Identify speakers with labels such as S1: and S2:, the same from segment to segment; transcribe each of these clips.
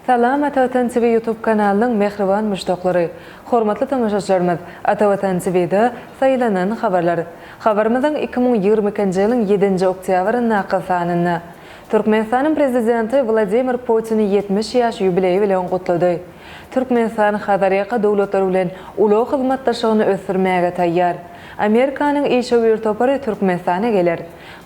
S1: Salam Atavatan TV YouTube kanalynyň mähriban muşdaklary! Hormatly tomaşaçylarymyz, Atavatan TV-da saýlanan habarlar. Habarymyzyň 2022-nji ýylyň ýedinji oktýabryndaky sanynda. Türkmenistanyň Prezidenti Wladimir Putini 70 ýaş ýubileýi bilen gutlady. Türkmenistan Hazarýaka döwletleri bilen ulag hyzmatdaşlygyny ösdürmäge taýýar. Amerikanyň işewür topary Türkmenistana geler.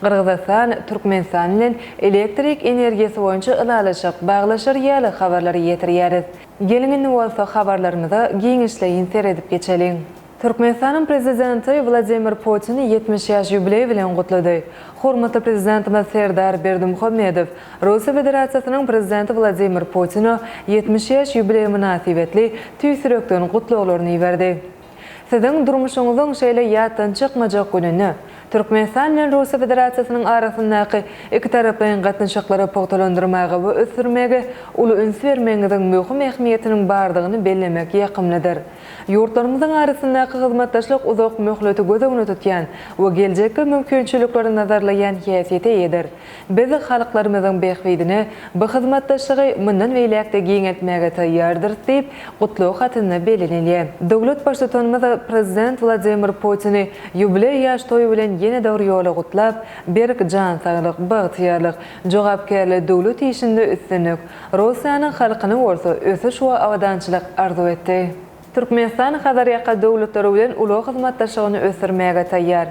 S1: Gyrgyzystan Türkmenistan bilen elektrik energiýasy boýunça ylalaşyk baglaşar ýaly habarlary ýetirýäris. Geliň indi bolsa habarlarymyza giňişleýin seredip geçeliň. Türkmenistanyň Prezidenti Wladimir Putini 70 ýaş ýubileýi bilen gutlady. Hormatly Prezidentimiz Serdar Berdimuhamedow Russiýa Federasiýasynyň Prezidenti Wladimir Putine 70 ýaş ýubileýi mynasybetli tüýs ýürekden gutlaglaryny iberdi. Siziň durmuşyňyzyň şeýle ýatdan çykmajak gününde Türkmenistan bilen Russiýa Federasiýasynyň arasyndaky ikitaraplaýyn gatnaşyklary pugtalandyrmaga we ösdürmäge uly üns bermegiňiziň möhüm ähmiýetiniň bardygyny bellemek ýakymlydyr. Ýurtlarymyzyň arasyndaky hyzmatdaşlyk uzak möhleti göz öňünde tutýan we geljekki mümkinçilikleri nazarlaýan häsiýete eýedir. Biz halklarymyzyň bähbidine bu hyzmatdaşlygy mundan beýläk-de giňeltmäge taýýardyrys diýip, gutlag hatynda bellenilýär. Döwlet Baştutanymyz Prezident Wladimir Putini ýubileý ýaş toýy bilen ýene-de bir ýola gutlap, berk jan saglyk, bagtyýarlyk, jogapkärli döwlet işinde üstünlik, Russiýanyň halkyna bolsa ösüş we abadançylyk arzuw etdi. Türkmenistan Hazarýaka döwletleri bilen ulag hyzmatdaşlygyny ösdürmäge taýýar.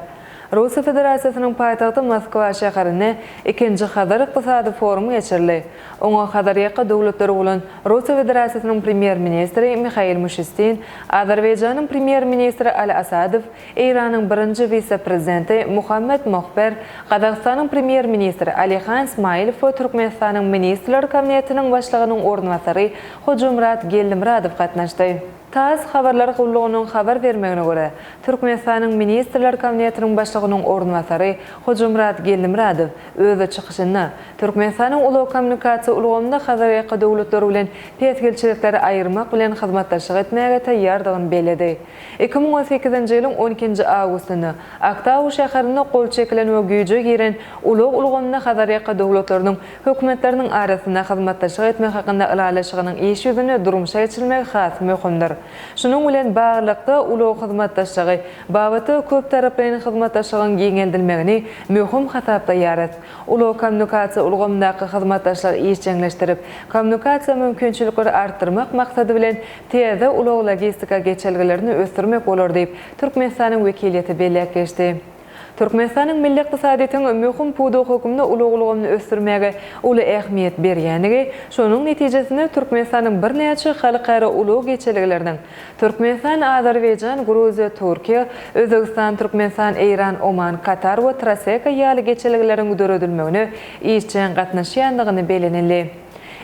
S1: Russiýa Federasiýasynyň paýtagty Moskwa şäherinde ikinji Hazar ykdysady forumy geçirildi. Oňa Hazarýaka döwletleri bolan Russiýa Federasiýasynyň Premýer-ministri Mihail Mişustin, Azerbaýjanyň Premýer-ministri Ali Asadow, Eýranyň birinji wise-prezidenti Muhammed Mohber, Gazagystanyň Premýer-ministri Alihan Smailow we Türkmenistanyň Ministrler Kabinetiniň Başlygynyň orunbasary Hojamyrat Geldimyradow gatnaşdy. Tass habarlar gullugynyň habar bermegine görä, Türkmenistanyň Ministrler Kabinetiniň Başlygynyň orunbasary Hojamyrat Geldimyradow öz çykyşynda Türkmenistanyň ulag-kommunikasiýa ulgamynda Hazarýaka döwletleri bilen päsgelçilikleri aýyrmak bilen hyzmatdaşlyk etmäge taýýardygyny belledi. 2018-nji ýylyň on ikinji awgustynda Aktau şäherinde gol çekilen we güýje giren Ulag ulgamynda Hazarýaka döwletleriniň Hökümetleriniň arasynda hyzmatdaşlyk etmek hakynda ylalaşygynyň iş ýüzünde durmuşa geçirilmegi has möhümdir. Şunuň bilen baglylykda, ulag hyzmatdaşlygy babatda köptaraplaýyn hyzmatdaşlygyň giňeldilmegini möhüm hasaplaýarys. Ulag-kommunikasiýa ulgamyndaky hyzmatdaşlygy işjeňleşdirip, kommunikasiýa mümkinçilikleri artdyrmak maksady bilen täze ulag-logistika geçelgelerini ösdürmek bolar diýip, Türkmenistanyň wekiliýeti belläp geçdi. Türkmenistanyň milli ykdysadyýetiň möhüm pudagy hökmünde ulag ulgamyny ösdürmäge uly ähmiýet berýändigi, şonuň netijesinde Türkmenistanyň birnäçe halkara ulag geçelgeleriniň, Türkmenistan, Azerbaýjan, Gruziýa, Türkiýe, Özbegistan, Türkmenistan, Eýran, Oman, Katar we Traseka ýaly geçelgeleriň döredilmegine işjeň gatnaşýandygyny bellenildi.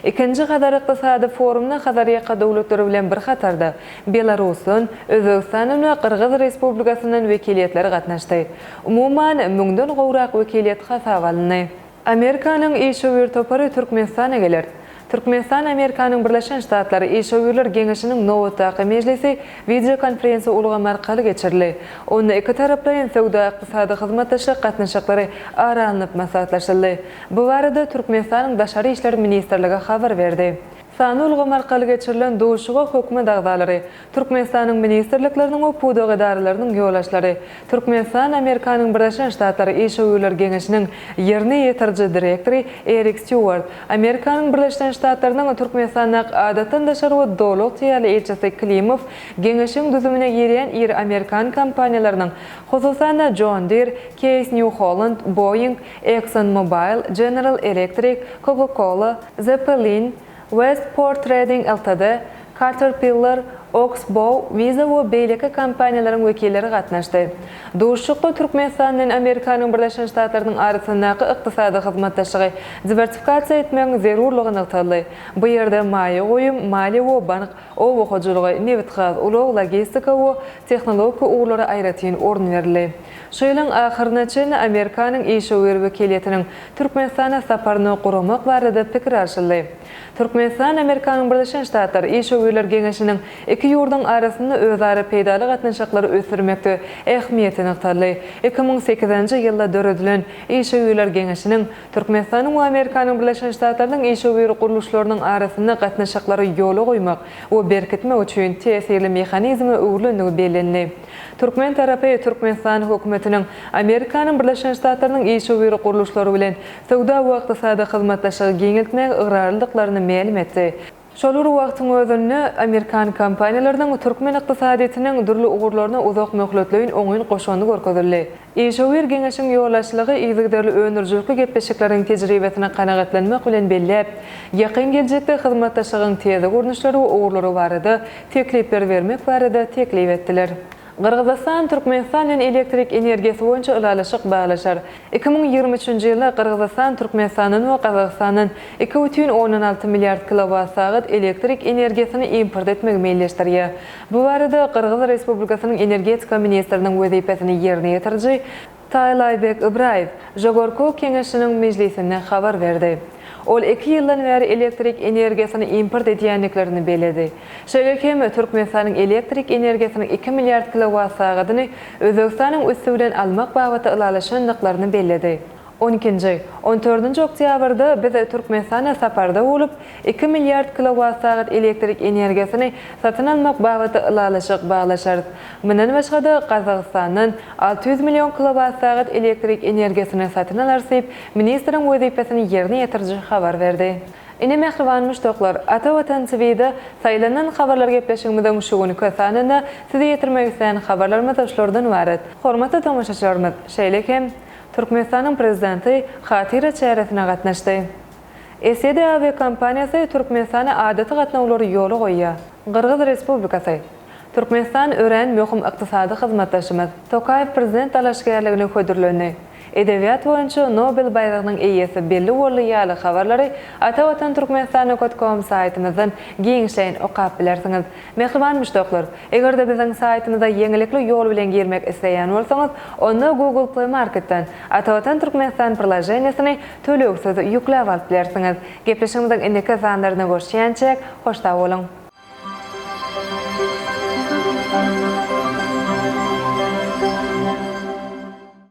S1: Ikinji Hazar ykdysady forumyna Hazarýaka döwletleri bilen bir hatarda, Belarusdan, Özbegistandan we Gyrgyz Respublikasyndan wekiliýetler gatnaşdy. Umuman, müňden gowrak wekiliýet hasaba alyndy. Amerikanyň işewür topary Türkmenistana geler. Türkmenistan-Amerikanyň Birleşen Ştatlary işewürler geňeşiniň nobatdaky mejlisi wideokonferensiýa ulgamy arkaly geçirildi. Onda ikitaraplaýyn söwda-ykdysady hyzmatdaşlyk gatnaşyklary ara alnyp maslahatlaşyldy. Bu barada Türkmenistanyň Daşary işler ministrligi habar berdi. Sanly ulgam arkaly geçirilen duşuşyga hökümet agzalary, Türkmenistanyň ministrlikleriniň we pudak edaralarynyň ýolbaşçylary, Türkmenistan Amerikanyň Birleşen Ştatlary Işewürler geňeşiniň ýerine ýetiriji direktory Erik Stýuart, Amerikanyň Birleşen Ştatlarynyň Türkmenistandaky Adatdan daşary we Doly ygtyýarly ilçisi Klimow, Geňeşiň düzümine girýän iri amerikan kompaniýalarynyň, hususan-da, John Deere, Case New Holland, Boeing, Exxon Mobil, General Electric, Coca-Cola, Zeppelin, West Port Trading Ltd, Caterpillar, Oxbow, Visa we beýleki kompaniýalaryň wekilleri gatnaşdy. Duşuşykda Türkmenistan bilen Amerikanyň Birleşen Ştatlarynyň arasyndaky ykdysady hyzmatdaşlygy diwersifikasiýa etmegiň zerurlygy nygtaldy. Bu ýerde maýa goýum, maliýe we bank, oba hojalygy, nebitgaz, ulag, logistika we tehnologik ugurlara aýratyn orun berildi. Şu ýylyň ahyryna çenli Amerikanyň işewür wekiliýetiniň Türkmenistana saparyny guramak barada pikir alşyldy. Türkmenistan Amerikanyň Birleşen Ştatlary Işewürler geňeşiniň iki. Iki ýurduň arasynda özara peýdaly gatnaşyklary ösdürmekde ähmiýeti nygtaldy. 2008-nji ýylda döredilen Işewürler geňeşiniň Türkmenistanyň we Amerikanyň Birleşen Ştatlarynyň işewür gurluşlarynyň arasynda gatnaşyklary ýola goýmak we berkitmek üçin täsirli mehanizme öwrülendigi bellendi. Türkmen tarapy Türkmenistan hökümetiniň Amerikanyň Birleşen Ştatlarynyň işewür gurluşlary bilen söwda we ykdysady hyzmatdaşlygy giňeltmäge ygrarlydyklaryny mälim etdi. Şol bir wagtyň özünde, amerikan kompaniýalarynyň türkmen ykdysadyýetiniň dürli ugurlaryna uzak möhletleýin oňyn goşandy görkezildi. Işewür geňeşiň ýolbaşçylygy yzygiderli öndürijilikli gepleşikleriň tejribesini kanagatlanmak bilen belläp, ýakyn geljekde hyzmatdaşlygyň täze görnüşleri we ugurlary barada teklipler bermek barada teklip etdiler. Gyrgyzystan Türkmenistan bilen elektrik energiýasy boýunça ylalaşyk baglaşar. 2023-nji ýylda Gyrgyzystan Türkmenistandan we Gazagystandan 2,6 milliard kilowat-sagat elektrik energiýasyny import etmegi meýilleşdirýär. Bu barada Gyrgyz Respublikasynyň energetika ministriniň wezipesini ýerine ýetiriji Taýlaýbek Ybraýew Žogorku Keňeşiniň mejlisinde habar berdi. Ol iki ýyldan bäri elektrik energiýasyny import edýändiklerini belledi. Şeýle hem Türkmenistanyň elektrik energiýasynyň iki milliard kilowat-sagadyny Özbegistanyň üsti bilen almak babatda ylalaşandyklaryny belledi. On ikinji, on dördünji oktýabrda biz Türkmenistana saparda bolup, iki milliard kilowat-sagat elektrik energiýasyny satyn almak babatda ylalaşyk baglaşarys. Mundan başga-da, Gazagystandan 600 million kilowat-sagat elektrik energiýasyny satyn alarys diýip, ministriň wezipesini ýerine ýetiriji habar berdi. Ine, mähriban muşdaklar, Ata Watan TV-de Saýlanan habarlar gepleşigimiziň şu günki sanynda size ýetirmek islän habarlarymyz şulardan ybarat. Hormatly tomaşaçylarymyz, şeýle hem, Türkmenistanyň Prezidenti hatyra çäresine gatnaşdy. SED awiakompaniýasy Türkmenistana adaty gatnawlary ýola goýýar. Gyrgyz Respublikasy. Türkmenistan örän möhüm ykdysady hyzmatdaşymyz. Tokaýew prezident dalaşgärligine hödürlendi. Edebiýat boýunça Nobel baýragynyň eýesi belli boldy ýaly habarlary Atavatan Türkmenistan nokat kom saýtymyzdan giňişleýin okap bilersiňiz. Mähriban muşdaklar, eger-de biziň saýtymyza ýeňilikli ýol bilen girmek isleýän bolsaňyz, onda Google Play Marketden Atavatan Türkmenistan priloženiýasyny tölegsiz ýükläp alyp bilersiňiz. Gepleşigimiziň indiki sanlarynda görüşýänçäk, hoş sag boluň!